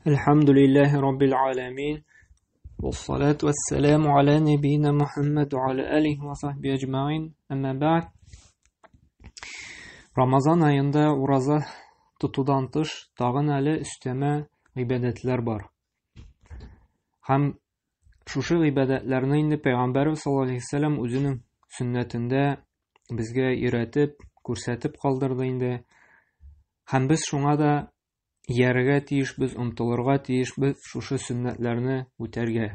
Әлхәмдүлилләһи раббил аламин. Вассалату вассаламу аля набийна Мухаммад ва аля алихи ва сахби аҗмаин. Әмма бәгъд. Рамазан аенда ураза тотудан тыш тагын әле өстәмә гыйбадәтләр бар. Һәм шушы гыйбадәтләрне инде Пәйгамбәрбез саллаллаһу алейһи вәсәлләм үзенең сөннәтендә безгә өйрәтеп, күрсәтеп калдырды инде. Һәм без шуңа да иярергә тиешбез, омтылырга тиешбез шушы сөннәтләрне үтәргә.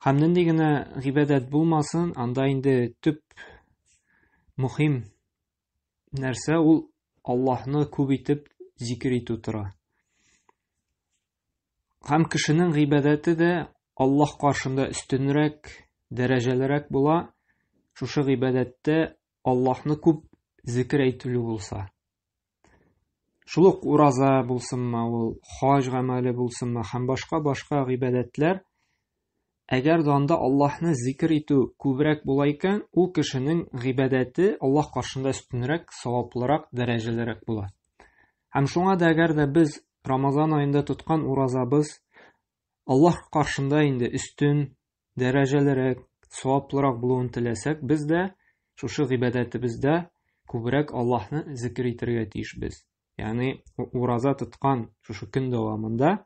Һәм нинди генә гыйбадәт булмасын, анда инде төп мөһим нәрсә ул Аллаһны күп итеп зикер итү тора. Һәм кешенең гыйбадәте дә Аллаһ каршында өстенрәк, дәрәҗәлерәк була, шушы гыйбадәттә Аллаһны күп зикер әйтелү булса. Шул ук ураза булсынмы ул, хаҗ гамәле булсынмы һәм башка-башка гыйбадәтләр, әгәр дә анда Аллаһны зикер итү күбрәк була икән, ул кешенең гыйбадәте Аллаһ каршында өстенрәк, саваплырак, дәрәҗәлерәк була. Һәм шуңа да әгәр дә без Рамазан аенда тоткан уразабыз Аллаһ каршында инде өстен, дәрәҗәлерәк, саваплырак булуын теләсәк, без дә шушы гыйбадәтебездә күбрәк Аллаһны зикер итәргә тиешбез. Ягъни ураза тоткан шушы көн дәвамында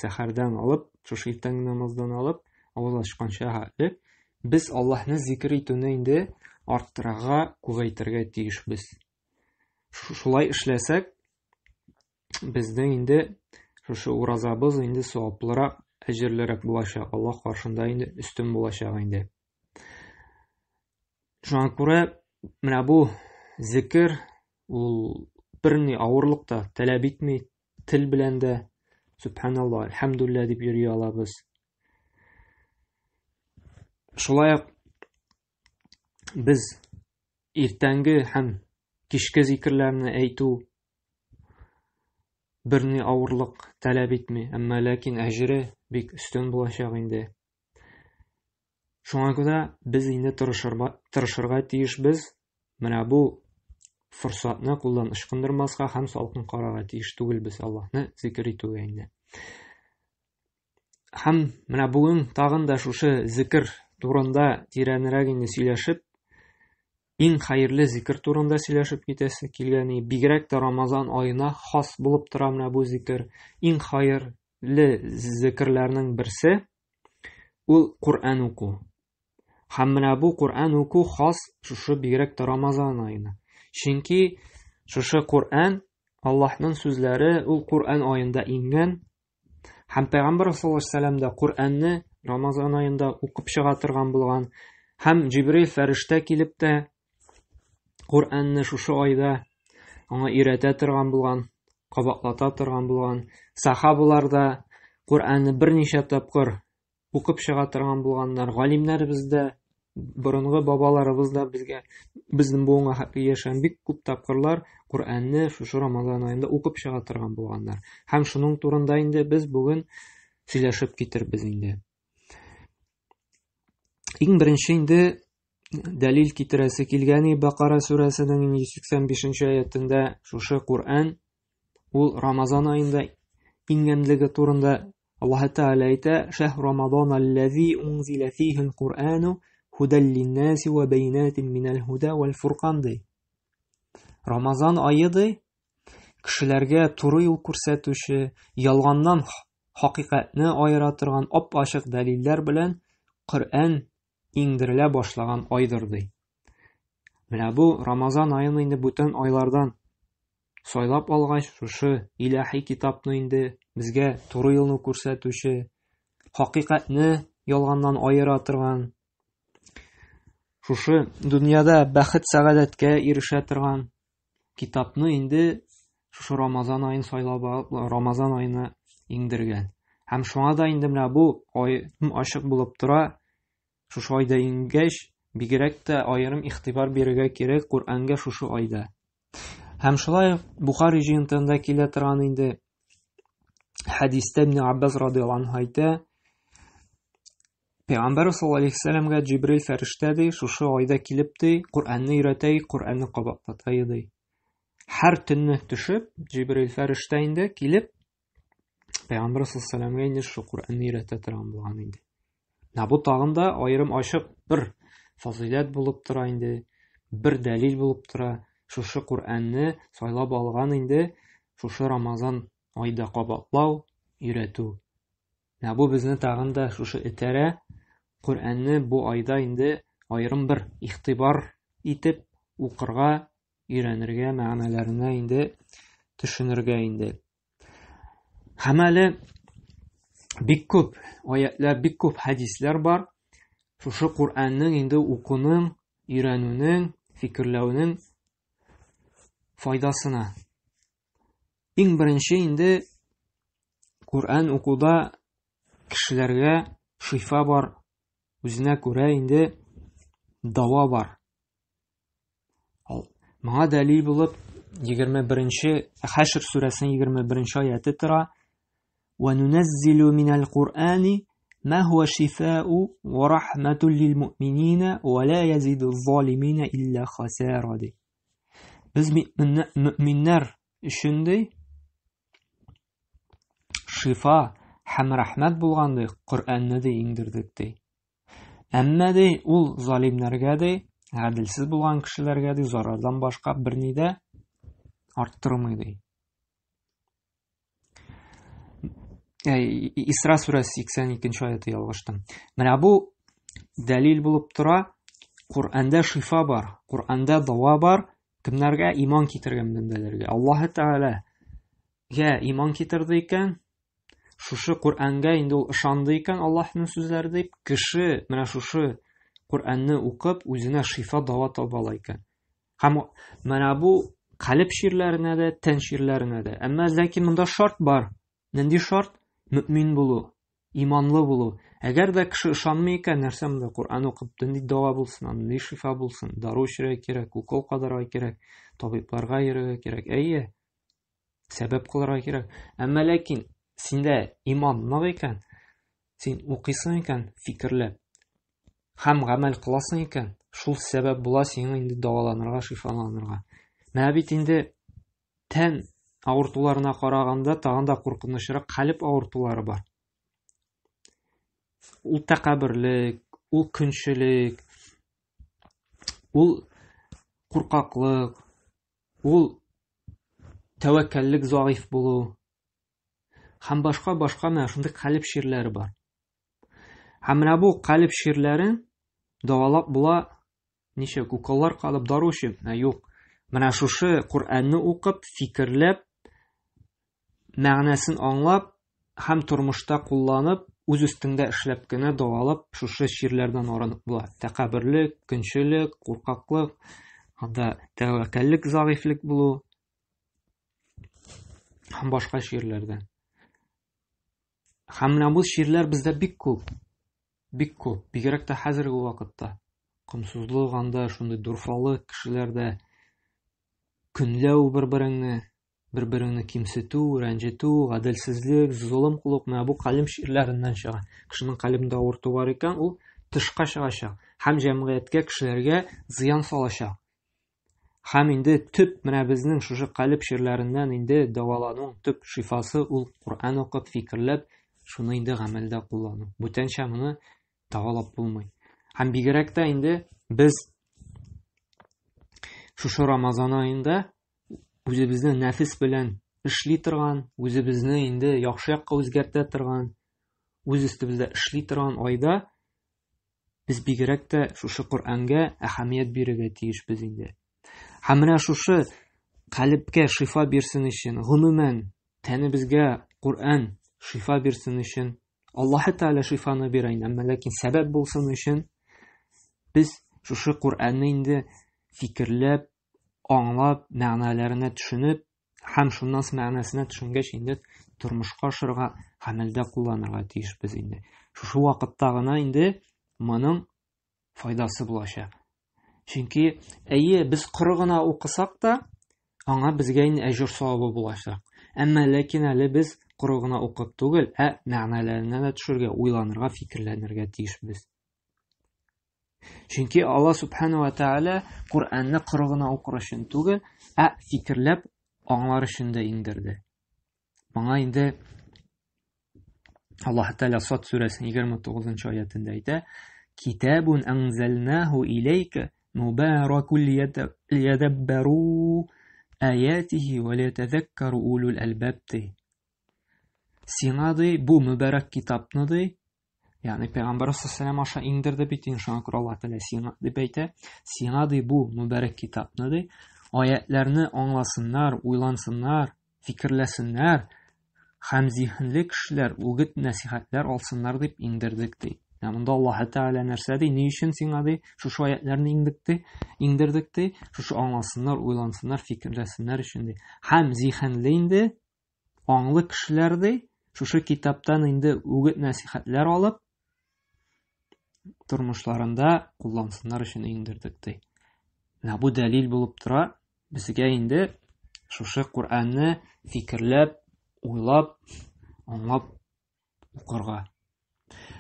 сәхәрдән алып, шушы иртәнге намаздан алып, авыз ачканча хәтле без Аллаһны зикер итүне инде арттырырга, күбәйтергә тиешбез. Шулай эшләсәк, безнең инде шушы уразабыз инде саваплырак, әҗерлерәк булачак, Аллаһ каршында инде өстен булачак инде. Шуңа күрә менә бу зикер ул берни авырлык та таләп итми, тел белән дә субханаллаһ, әлхәмдүлилләһ дип йөри алабыз. Шулай ук без иртәнге һәм кичке зикерләрне әйтү берни авырлык таләп итми, әмма ләкин әҗере бик өстен булачак инде. Шуңа күрә без инде тырышырга, тырышырга тиешбез. Менә бу форсатны кулдан ычкындырмаска һәм салкын карарга тиеш түгелбез Аллаһны зикер итүгә инде. Һәм менә бүген тагын да шушы зикер турында тирәнрәк инде сөйләшеп, иң хәерле зикер турында сөйләшеп китәсе килгән. Бигрәк тә Рамазан аена хас булып тора менә бу зикер. Иң хәерле зикерләрнең берсе ул Коръән уку. Һәм менә бу Коръән уку хас шушы бигрәк тә Рамазан аена. Чөнки шушы Коръән Аллаһның сүзләре ул Коръән аенда иңгән. Һәм Пәйгамбәр саллаллаһу алейһи вәсәлләм дә Коръәнне Рамазан аенда укып чыга торган булган. Һәм Җибрил фәрештә килеп тә Коръәнне шушы айда аңа өйрәтә торган булган, кабатлата торган булган. Сахабалар да Коръәнне берничә тапкыр укып чыга торган булганнар. Галимнәребез дә, борынгы бабаларыбыз да безгә, безнең буынга хәтле яшәгән бик күп тапкырлар Коръәнне шушы Рамазан аенда укып чыга торган булганнар. Һәм шуның турында инде без бүген сөйләшеп китербез инде. Иң беренче инде дәлил китерәсе килгән Бакара сүрәсенең 185 нче аятендә шушы Коръән ул Рамазан аенда иңгәнлеге турында Аллаһ Тәгалә әйтә: "Шәһр Рамадан аллази унзила фихил Куръану һудал линнаси ва байнатин минал һуда вал фуркан" ди. Рамазан ае ди, кешеләргә туры юл күрсәтүче, ялганнан хакыйкатьне аера торган ап-ачык дәлилләр белән Коръән иңдерелә башлаган айдыр ди. Менә бу Рамазан аен инде бүтән айлардан сайлап алгач, шушы илаһи китапны инде безгә туры юлны күрсәтүче, хакыйкатьне ялганнан аера торган, шушы дөньяда бәхет-сәгадәткә ирешә торган китапны инде шушы Рамазан аен сайлап алып, Рамазан аена иңдергән. Һәм шуңа да инде менә бу ай ачык булып тора. Шушы айда иңгәч, бигрәк тә аерым игътибар бирергә кирәк Коръәнгә шушы айда. Һәм шулай ук Бухари җыентыгында килә торган инде хәдистә Ибн Аббас радиаллаһу анһу әйтә, Пәйгамбәр саллаллаһу алейһи вәсәлләмгә Җибрил фәрештә ди, шушы айда килеп ди, Коръәнне өйрәтә, Коръәнне кабатлата ди. Һәр төнне төшеп, Җибрил фәрештә инде килеп, Пәйгамбәр саллаллаху инде шушы Коръәнне өйрәтә торган булган инде. Менә бу тагын да аерым ачык бер фазыйләт булып тора инде, бер дәлил булып тора. Шушы Коръәнне сайлап алган инде шушы Рамазан айда кабатлау, өйрәтү. Менә бу безне тагын да шушы этәрә Коръәнне бу айда инде аерым бер игътибар итеп укырга, өйрәнергә, мәгънәләренә инде төшенергә инде. Һәм әле бик күп аятлар, бик күп хәдисләр бар. Шушы Коръәннең инде укуның, өйрәнүнең, фикерләүнең файдасына. Иң беренче инде Коръән укуда кешеләргә шифа бар, үзенә күрә инде дава бар. Моңа дәлил булып 21-нче Хәшр сүрәсенең 21-нче аяты тора. Ва нуназзилу минал Куръани ма хуа шифау ва рахматун лил муъминина ва ла язиду залимина илля хасара ди. Без мөминнәр өчен ди шифа һәм рәхмәт булган ди Коръәнне ди иңдердек ди. Әмма ди ул залимнәргә ди, гаделсез булган кешеләргә ди зарардан башка берни дә арттырмый ди. Исра сүрәсе 82 аяты ялгыштым. Менә бу дәлил булып тора. Коръәндә шифа бар, Коръәндә дава бар. Кемнәргә иман китергән бәндәләргә? Аллаһ Тәгаләгә иман китерде икән, шушы Коръәнгә инде ул ышанды икән, Аллаһның сүзләре дип, кеше менә шушы Коръәнне укып, үзенә шифа дава таба ала икән. Һәм менә бу калеб чирләренә дә, тән чирләренә дә. Әмма ләкин монда шарт бар. Нинди шарт? Мөмин булу, иманлы булу. Әгәр дә кеше ышанмый икән, нәрсә монда Коръән укып, нинди дава булсын, нинди шифа булсын, дару эчәргә кирәк, укол кадарга кирәк, табибларга йөрергә кирәк. Әйе, сәбәп кылырга кирәк. Әмма ләкин синдә иман нык икән, син укыйсың икән, фикерләп һәм гамәл кыласың икән, шул сәбәп була сиңа инде дәваланырга, шифаланырга. Менә бит инде тән авыртуларына караганда тагын да куркынычрак калеб авыртулары бар. Ул тәкәбберлек, ул көнчелек, ул куркаклык, ул тәвәккәллек заиф булу һәм башка-башка менә шундый калеб чирләре бар. Һәм менә бу калеб чирләрен дәвалап була ничек уколлар калып дару эчеп, ә юк. Менә шушы Коръәнне укып, фикерләп, мәгънәсен аңлап һәм тормышта кулланып, үз өстеңдә эшләп кенә дәвалап, шушы чирләрдән арынып була. Тәкәбберлек, көнчелек, куркаклык, анда тәвәккәллек, заифлек булу һәм башка чирләрдән. Һәм менә бу чирләр бездә бик күп. Бик күп. Бигрәк тә хәзерге вакытта. Комсызлык анда, шундый дурфалык кешеләрдә көнләү бер-береңне, бер-береңне кимсетү, рәнҗетү, гаделсезлек, золым кылу, менә бу калем чирләреннән чыга. Кешенең калемендә авырту бар икән, ул тышка чыгачак һәм җәмгыятькә, кешеләргә зыян салачак. Һәм инде төп менә безнең шушы калеб чирләреннән инде дәвалану төп шифасы ул Коръән укып, фикерләп, шуны инде гамәлдә куллану. Бүтәнчә моны дәвалап булмый. Һәм бигрәк тә инде без шушы Рамазан аенда үзебезне нәфес белән эшли торган, үзебезне инде яхшы якка үзгәртә торган, үз өстебездә эшли торган айда без бигрәк тә шушы Коръәнгә әһәмият бирергә тиешбез инде. Һәм менә шушы калебкә шифа бирсен өчен, гомумән, тәнебезгә Коръән шифа бирсен өчен, Аллаһы Тәгалә шифаны бирә инде, әмма ләкин сәбәп булсын өчен без шушы Коръәнне инде фикерләп, аңлап, мәгънәләренә төшенеп һәм шуннан соң мәгънәсенә төшенгәч инде тормышка ашырырга, гамәлдә кулланырга тиешбез инде. Шушы вакытта гына инде моның файдасы булачак. Чөнки әйе, без коры гына укысак та, аңа безгә инде әҗер савабы булачак. Әмма ләкин әле без коры гына укып түгел, ә мәгънәләренә дә төшергә, уйланырга, фикерләнергә тиешбез. Чөнки Алла Субхану ва Тааля Коръәнне коры гына укыр өчен түгел, ә фикерләп аңлар өчен дә иңдерде. Моңа инде Аллаһ Тәгалә Сад сүрәсенең 29 аятында әйтә: "Китабун анзалнаху илейка мубаракун лиядаббару аятихи ва лиятазаккару улул албаб" ди. Сиңа ди бу мөбарәк китапны ди, ягъни Пәйгамбәр саллаллаһу аша иңдерде бит инде, шуңа күрә Аллаһ Тәгалә сиңа дип әйтә, сиңа ди бу мөбарәк китапны ди, аятларны аңласыннар, уйлансыннар, фикерләсеннәр һәм зиһенле кешеләр үгет нәсихәтләр алсыннар дип иңдердек ди. Ә монда Аллаһ Тәгалә нәрсә ди? Ни өчен сиңа ди шушы аятларны иңдек ди? Иңдердек ди. Шушы аңласыннар, уйлансыннар, фикерләсеннәр өчен ди. Һәм зиһенле инде аңлы кешеләр ди, шушы китаптан инде үгет нәсихәтләр алып тормышларында куллансыннар өчен иңдердек ди. Менә бу дәлил булып тора безгә инде шушы Коръәнне фикерләп, уйлап, аңлап укырга.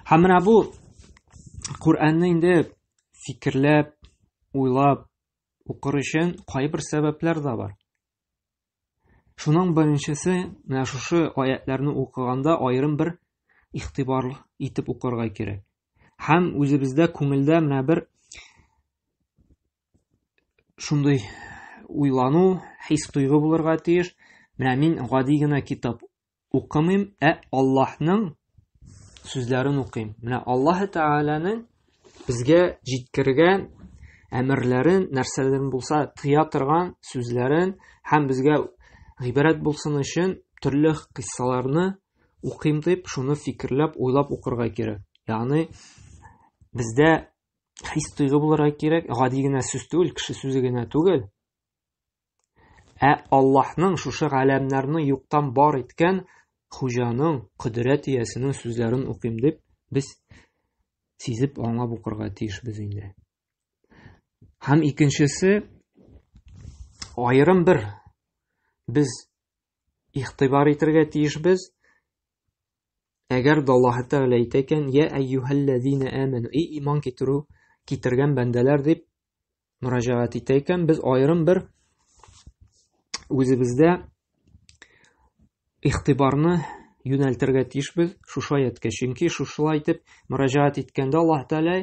Һәм менә бу Коръәнне инде фикерләп, уйлап укыр өчен кайбер сәбәпләр дә бар. Шуның беренчесе, менә шушы аятларны укыганда аерым бер игътибар итеп укырга кирәк. Һәм үзебездә күңелдә менә бер шундый уйлану, хис тойгы булырга тиеш. Менә мин гади генә китап укымыйм, ә Аллаһның сүзләрен укыйм. Менә Аллаһ Тәгаләнең безгә җиткергән әмерләрен, нәрсәләрен булса тыя торган сүзләрен һәм безгә гыйбрәт булсын өчен төрле кыйссаларны укыйм дип, шуны фикерләп, уйлап укырга кирәк. Ягъни бездә хис тойгы булырга кирәк, гади генә сүз түгел, кеше сүзе генә түгел. Ә Аллаһның шушы галәмнәрне юктан бар иткән хуҗаның, кодрәт иясенең сүзләрен укыйм дип, без сизеп, аңлап укырга тиешбез инде. Һәм икенчесе, аерым бер без игътибар итәргә тиешбез. Әгәр дә Аллаһ Тәгалә әйтә икән, "Я әйюһәлләзина аману", эй иман китерү китергән бәндәләр дип мөрәҗәгать итә икән, без аерым бер үзебездә игътибарны юнәлтергә тиешбез шушы аяткә. Чөнки шушылай итеп мөрәҗәгать иткәндә Аллаһ Тәгалә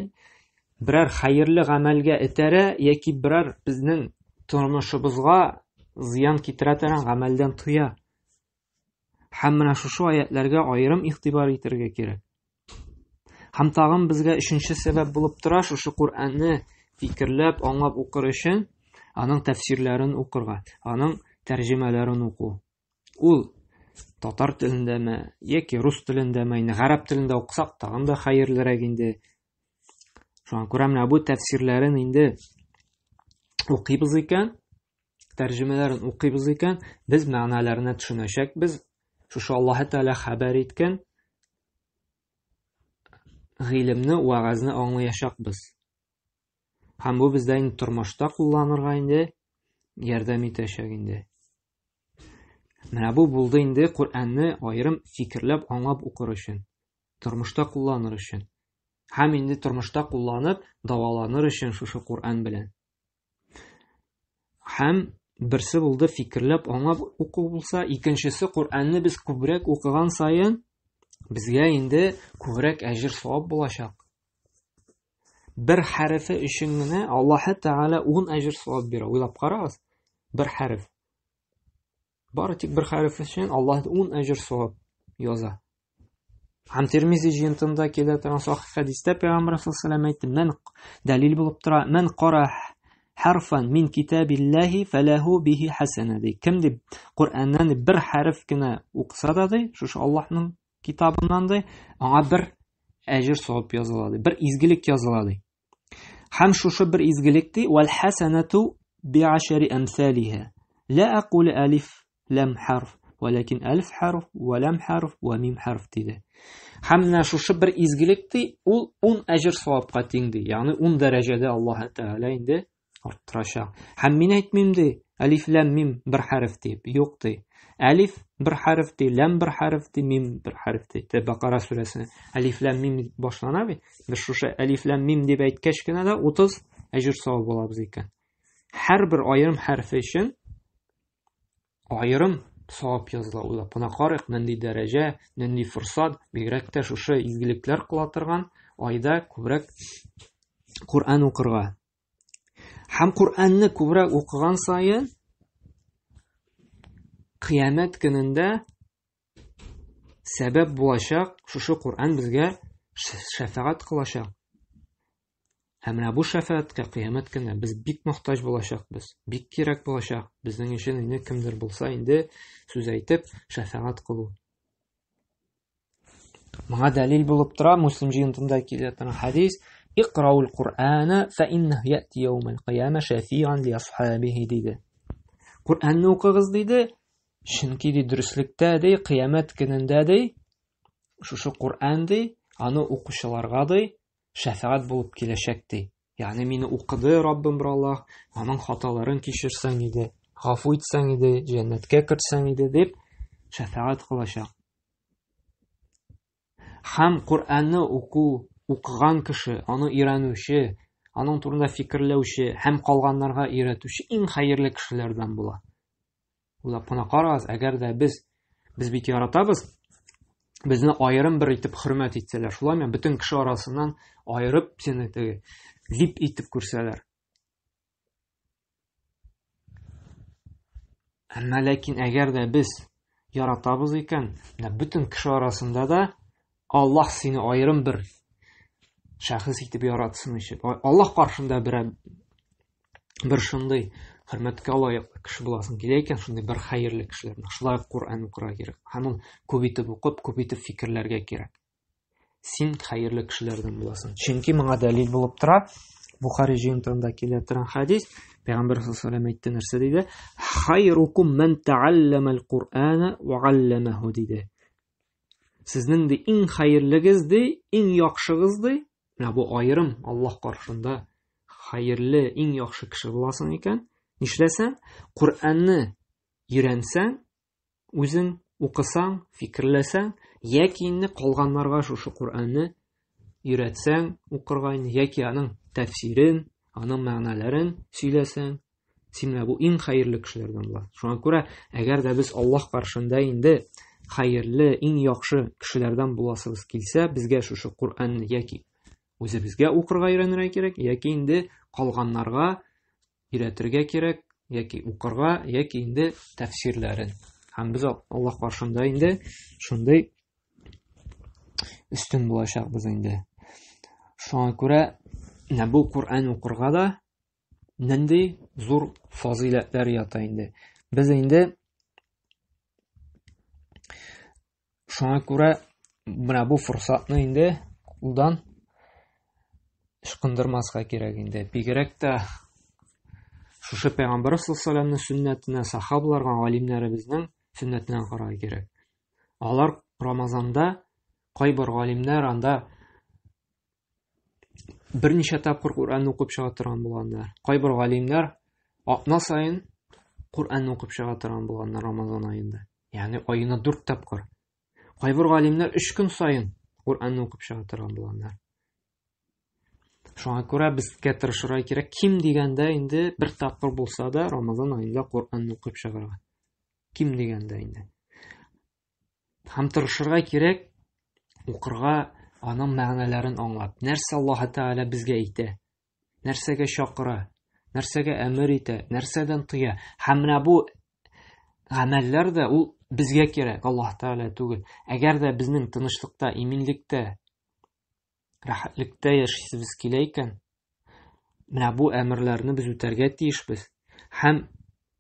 берәр хәерле гамәлгә этәрә яки берәр безнең тормышыбызга зыян китерә торган гамәлдән тыя. Һәм менә шушы аятләргә аерым игътибар итәргә кирәк. Һәм тагын безгә өченче сәбәп булып тора шушы Коръәнне фикерләп, аңлап укыр өчен аның тәфсирләрен укырга, аның тәрҗемәләрен уку. Ул татар телендәме яки рус телендәме, инде гарәп телендә укысак, тагын да хәерлерәк инде. Шуңа күрә менә бу тәфсирләрен инде укыйбыз икән, тәрҗемәләрен укыйбыз икән, без мәгънәләренә төшенәчәкбез. Шушы Аллаһы Тәгалә хәбәр иткән гыйлемне, вәгазьне аңлаячакбыз. Һәм бу бездә инде тормышта кулланырга инде ярдәм итәчәк инде. Менә бу булды инде Коръәнне аерым фикерләп, аңлап укыр өчен, тормышта кулланыр өчен. Һәм инде тормышта кулланып, дәваланыр өчен шушы Коръән белән. Һәм берсе булды фикерләп, аңлап уку булса, икенчесе Коръәнне без күбрәк укыган саен безгә инде күбрәк әҗер савап булачак. Бер хәрефе өчен генә Аллаһы Тәгалә 10 әҗер савап бирә. Уйлап карагыз, бер хәреф. Бары тик бер хәреф өчен Аллаһ 10 әҗер савап яза. Һәм Тирмизи җыентында килә торган сахих хәдистә Пәйгамбәр саллаллаһу алейһи әйтте, "Мән дәлил булып тора, мән кара харфан мин китабиллаһи фалаху бихи хасана" ди. Кем дип Коръәннән бер хәреф кенә укыса да ди, шушы Аллаһның китабыннан ди, аңа бер әҗер савап языла ди, бер изгелек языла ди. Һәм шушы бер изгелек ди, вәл хасанату би'ашари амсалиха. Ла акулу алиф лам харф, вәләкин алиф харф, вә лам харф, вә мим харф диде. Һәм менә шушы бер изгелек ди, ул 10 әҗер савапка тиң ди. Ягъни 10 дәрәҗәдә Аллаһ Тәгалә инде арттырачак. Һәм мин әйтмим ди, әлиф ләм мим бер хәреф дип. Юк ди. Әлиф бер хәреф ди, ләм бер хәреф ди, мим бер хәреф ди. Те Бакара сүрәсе әлиф ләм мим дип башлана бит. Без шушы әлиф ләм мим дип әйткәч кенә дә 30 әҗер савап алабыз икән. Һәрбер аерым хәрефе өчен аерым савап языла. Уйлап кына карыйк, нинди дәрәҗә, нинди форсат, бигрәк тә шушы изгелекләр кыла торган айда күбрәк Коръән укырга. Һәм Коръәнне күбрәк укыган саен кыямәт көнендә сәбәп булачак, шушы Коръән безгә шәфәгать кылачак. Һәм менә бу шәфәгатькә кыямәт көнендә без бик мохтаҗ булачакбыз, бик кирәк булачак. Безнең өчен инде кемдер булса инде сүз әйтеп шәфәгать кылу. Моңа дәлил булып тора Муслим җыентында килә торган хадис: "Икраул Куръана фа иннаһу яти яумал кыяма шафиан ли асхабихи" диде. Коръәнне укыгыз диде, чөнки ди дөреслектә ди кыямәт көнендә ди шушы Коръән ди аны укучыларга ди шәфәгать булып киләчәк ди. Ягъни мине укыды Раббым бер Аллаһ, аның хаталарын кичерсәң иде, гафу итсәң иде, җәннәткә кертсәң иде дип шәфәгать кылачак. Һәм Коръәнне уку, укыган кеше, аны өйрәнүче, аның турында фикерләүче һәм калганнарга өйрәтүче иң хәерле кешеләрдән була. Уйлап кына карагыз, әгәр дә без без бит яратабыз, безне аерым бер итеп хөрмәт итсәләр, шулаймы? Бөтен кеше арасыннан аерып сине теге вип итеп күрсәләр. Әмма ләкин әгәр дә без яратабыз икән, менә бөтен кеше арасында да Аллаһ сине аерым бер шәхес итеп яратсын өчен, Аллаһ каршында бер бер шундый хөрмәткә лаеклы кеше буласың килә икән, шундый бер хәерле кешеләр. Шулай ук Коръән укырга кирәк. Һәм ул күп итеп укып, күп итеп фикерләргә кирәк. Син хәерле кешеләрдән буласың. Чөнки моңа дәлил булып тора. Бухари җыентыгында килә торган хадис, Пәйгамбәр саллаллаху алейһи әйтте нәрсә диде? Хайрукум ман таалламал Куръана ва алламаху диде. Сезнең ди иң хәерлегез ди, иң яхшыгыз ди. Менә бу аерым Аллаһ каршында хәерле, иң яхшы кеше буласың икән, нишләсәң? Коръәнне өйрәнсәң, Үзең укысаң, фикерләсәң, яки инде калганнарга шушы Коръәнне өйрәтсәң, укырга инде, яки аның тәфсирен, аның мәгънәләрен сөйләсәң, син менә бу иң хәерле кешеләрдән була. Шуңа күрә, әгәр дә без Аллаһ каршында инде хәерле, иң яхшы кешеләрдән буласыбыз килсә, безгә шушы Коръәнне яки үзебезгә укырга өйрәнергә кирәк, яки инде калганнарга өйрәтергә кирәк, яки укырга, яки инде тәфсирләрен. Һәм без Аллаһ каршында инде шундый өстен булачакбыз инде. Шуңа күрә менә бу Коръән укырга да нинди зур фазыйләтләр ята инде. Без инде Шуңа күрә менә бу форсатны инде кулдан ычкындырмаска кирәк инде. Бигрәк тә шушы пәйгамбәр саллаллаху алейһи сөннәтенә, сахабаларга, галимнәребезнең сөннәтенә карарга кирәк. Алар Рамазанда кайбер галимнәр анда берничә тапкыр Коръәнне укып чыга торган булганнар. Кайбер галимнәр атна саен Коръәнне укып чыга торган булганнар Рамазан аенда. Ягъни аена 4 тапкыр. Кайбер галимнәр 3 көн саен Коръәнне укып чыга торган булганнар. Шуңа күрә безгә тырышырга кирәк, ким дигәндә инде бер тапкыр булса да Рамазан аенда Коръәнне укып чыгарга. Ким дигәндә инде. Һәм тырышырга кирәк укырга, аның мәгънәләрен аңлап. Нәрсә Аллаһ Тәгалә безгә әйтә? Нәрсәгә чакыра? Нәрсәгә әмер итә? Нәрсәдән тыя? Һәм менә бу гамәлләр дә ул безгә кирәк, Аллаһ Тәгалә түгел. Әгәр дә безнең тынычлыкта, иминлектә, рәхәтлектә яшисебез килә икән, менә бу әмерләрне без үтәргә тиешбез һәм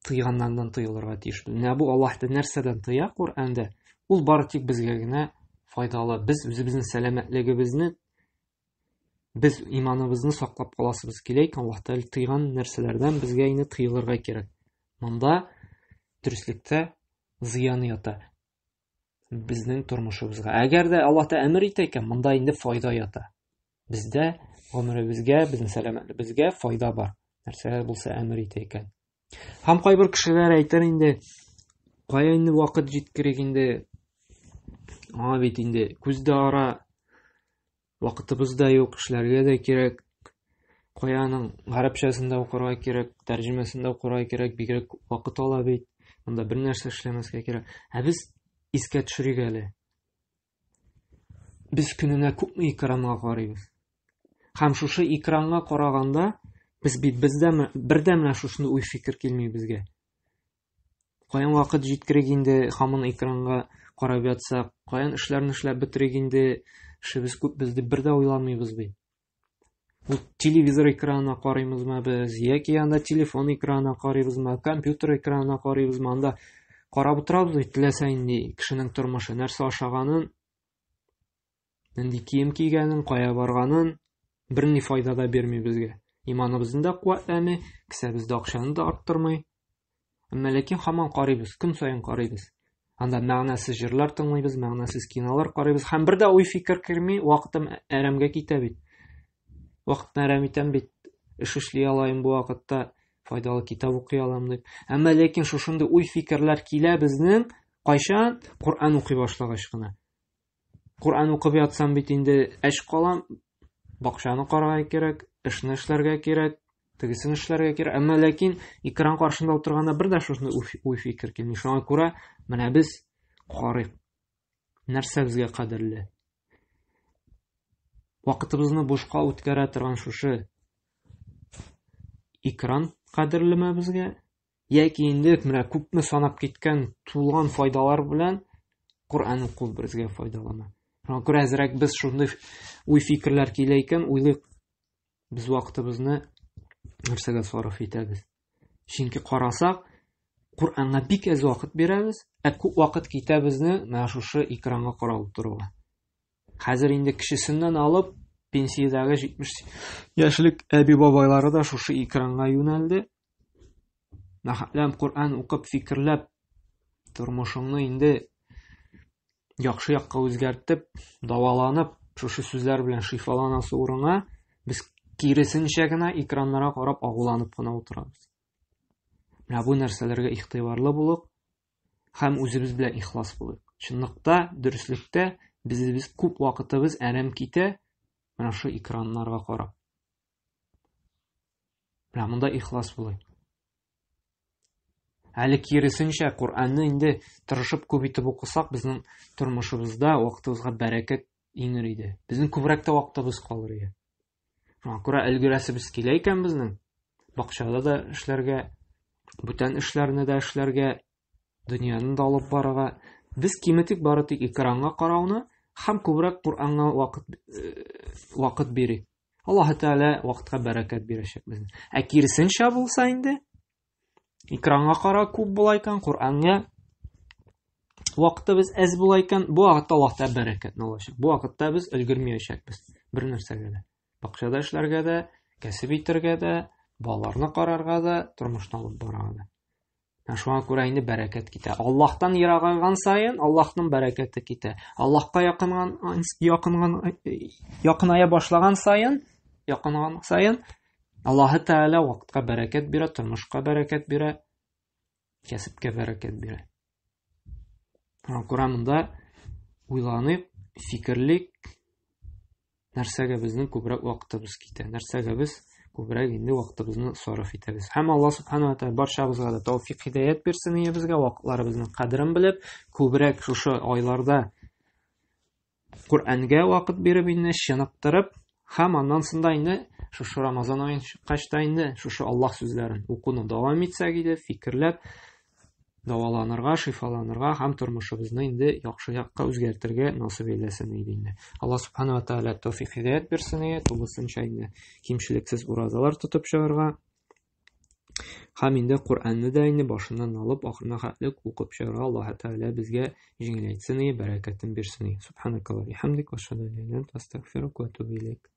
тыйганнардан тыелырга тиешбез. Менә бу Аллаһ нәрсәдән тыя Коръәндә, ул бары тик безгә генә файдалы. Без үзебезнең сәламәтлегебезне, без иманыбызны саклап каласыбыз килә икән, Аллаһ Тәгалә тыйган нәрсәләрдән безгә инде тыелырга кирәк. Монда дөреслектә зыян ята. Безнең тормышыбызга. Әгәр дә Аллаһ та әмер итә икән, монда инде файда ята. Бездә гомеребезгә, безнең сәламәтлегебезгә файда бар. Нәрсә булса әмер итә икән. Һәм кайбер кешеләр әйтер инде, кая инде вакыт җиткерик инде. Аңа бит инде күз дә ара, Вакытыбыз да юк, эшләргә дә кирәк. Кая аның гарәпчәсен дә укырга кирәк, тәрҗемәсен дә укырга кирәк, бигрәк күп вакыт ала бит. Монда бер нәрсә эшләмәскә кирәк. Ә без искә төшерик әле. Без көненә күпме экранга карыйбыз? Һәм шушы экранга караганда без бит бездә бердә менә шушындый уй-фикер килми безгә. Каян вакыт җиткерик инде һаман экранга карап ятсак, каян эшләрне эшләп бетерик инде, эшебез күп без дип бер дә уйламыйбыз бит. Ул телевизор экранына карыйбызмы без, яки анда телефон экранына карыйбызмы, компьютер экранына карыйбызмы, анда карап утырабыз бит, теләсә нинди кешенең тормышы, нәрсә ашаганын, нинди кием кигәнен, кая барганын, берни файда да бирми безгә. Иманыбызны да куәтләми, кесәбездә акчаны да арттырмый. Әмма ләкин һаман карыйбыз, көн саен карыйбыз. Анда мәгънәсез җырлар тыңлыйбыз, мәгънәсез кинолар карыйбыз һәм бер дә уй-фикер керми, вакытым әрәмгә китә бит. Вакытны әрәм итәм бит, эш эшли алайым бу вакытта, файдалы китап укый алам дип. Әмма ләкин шушындый уй-фикерләр килә безнең кайчан Коръән укый башлагач кына. Коръән укып ятсам бит инде әч калам, бакчаны карарга кирәк, эшне эшләргә кирәк, тегесен эшләргә кирәк. Әмма ләкин экран каршында утырганда бер дә шушындый уй-фикер килми. Шуңа күрә менә без карыйк. Нәрсә безгә кадерле? Вакытыбызны бушка үткәрә торган шушы экран кадерлеме безгә? Яки инде менә күпме санап киткән тулган файдалар белән Коръән уку безгә файдалана. Шуңа күрә әзрәк без шундый уй-фикерләр килә икән, уйлыйк, без вакытыбызны нәрсәгә сарыф итәбез. Чөнки карасак, Коръәнгә бик әз вакыт бирәбез, ә күп вакыт китә безне менә шушы экранга карап утыруга. Хәзер инде кешесеннән алып, пенсиядәге 70 яшьлек әби-бабайлары да шушы экранга юнәлде. Нахәләм Коръән укып, фикерләп, тормышыңны инде яхшы якка үзгәртеп, даваланып, шушы сүзләр белән шифаланасы урынга, без киресенчә генә экраннарга карап агуланып кына утырабыз. Менә бу нәрсәләргә игътибарлы булып һәм үзебез белән ихлас булыйк. Чынлыкта, дөреслектә без күп вакытыбыз әрәм китә менә шу экраннарга карап. Менә монда ихлас булыйк. Әле киресенчә, Коръәнне инде тырышып күп итеп укысак, безнең тормышыбызда вакытыбызга бәрәкәт иңер иде. Безнең күбрәк тә вакытыбыз калыр иде. Шуңа күрә өлгерәсебез килә икән безнең, бакчада да эшләргә, бүтән эшләрне дә эшләргә, дөньяны да алып барырга. Без киметик бары тик экранга карауны һәм күбрәк Коръәнгә вакыт э, вакыт бирик. Аллаһ Тәгалә вакытка бәрәкәт бирәчәк безне. Ә киресенчә булса инде, экранга кара күп була икән, Коръәнгә вакытыбыз әз була икән, бу вакытта Аллаһ Тәгалә бәрәкәтне алачак. Бу вакытта без өлгермәячәкбез бер нәрсәгә дә. Бакчада эшләргә дә, кәсеп итәргә дә, балаларны карарга да, тормышны алып барырга да. Ә шуңа күрә инде бәрәкәт китә. Аллаһтан ерагайган саен Аллаһның бәрәкәте китә. Аллаһка якынган якынган якыная башлаган саен, якынган саен Аллаһы Тәгалә вакытка бәрәкәт бирә, тормышка бәрәкәт бирә, кәсепкә бәрәкәт бирә. Шуңа күрә монда уйланыйк, фикерлик, нәрсәгә безнең күбрәк вакытыбыз китә, нәрсәгә без күбрәк инде вакытыбызны сарыф итәбез. Һәм Алла субхана ва тәгалә барчабызга да тәүфик һидаят бирсен безгә, вакытларыбызның кадерен белеп, күбрәк шушы айларда Коръәнгә вакыт биреп инде чыныктырып, һәм аннан соң да инде шушы Рамазан аен чыккач та инде шушы Аллаһ сүзләрен укуны дәвам итсәк иде, фикерләп, дәваланырга, шифаланырга һәм тормышыбызны инде яхшы якка үзгәртергә насыйп әйләсен иде инде. Алла субхана ва тааля тәүфик һидаят бирсен иде, тулысынча инде кимчелексез уразалар тотып чыгарга һәм инде Коръәнне дә инде башыннан алып ахырына хәтле укып чыгарга Аллаһ Тәгалә безгә җиңеләйтсен иде, бәрәкәтен бирсен иде. Субханакаллаһ бихамдик, ва ашһаду ан ла иляха илля анта, астагфирука ва атубу илейк.